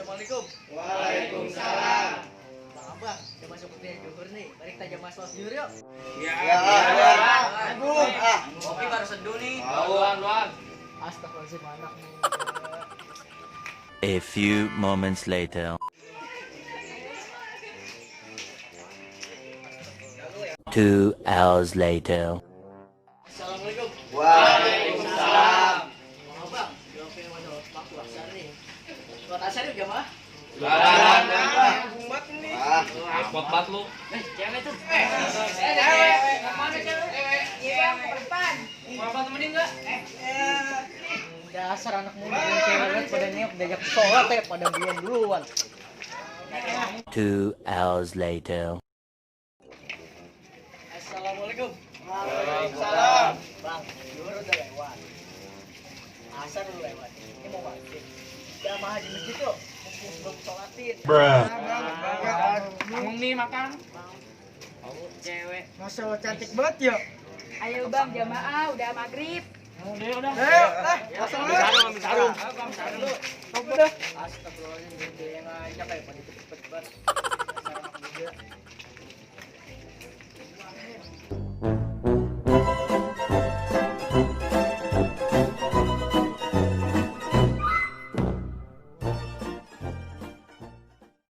Assalamualaikum. Waalaikumsalam. Bang Abang, udah masuk ke Johor nih. Mari kita jam sholat zuhur yuk. Ya. Kopi baru seduh nih. Luan. Astagfirullahaladzim anak nih. A few moments later. 2 hours later. Assalamualaikum. Waalaikumsalam. Bang Abang, udah pengen masuk waktu asar nih. Sholat asar yuk jamaah. Umat nih. Akut banget lu. Cewek tuh. Cewek. Mana cewek? Iya, ke depan. Mau abang temenin nggak? Dasar anak muda yang cewek pada niat diajak sholat ya pada duluan. 2 hours later. Assalamualaikum. Waalaikumsalam. Bang, zuhur udah lewat. Asar udah lewat. Ini mau maghrib. Jamaah di masjid yuk. Mumpung belum sholatin. Bangun nih makan. Cewek. Masa lo cantik banget ya? Ayo bang, jamaah udah maghrib. Udah. Ayo, Ambil sarung. Astagfirullahaladzim, dia yang ngajak kayak pada cepet-cepet. Dasar anak muda.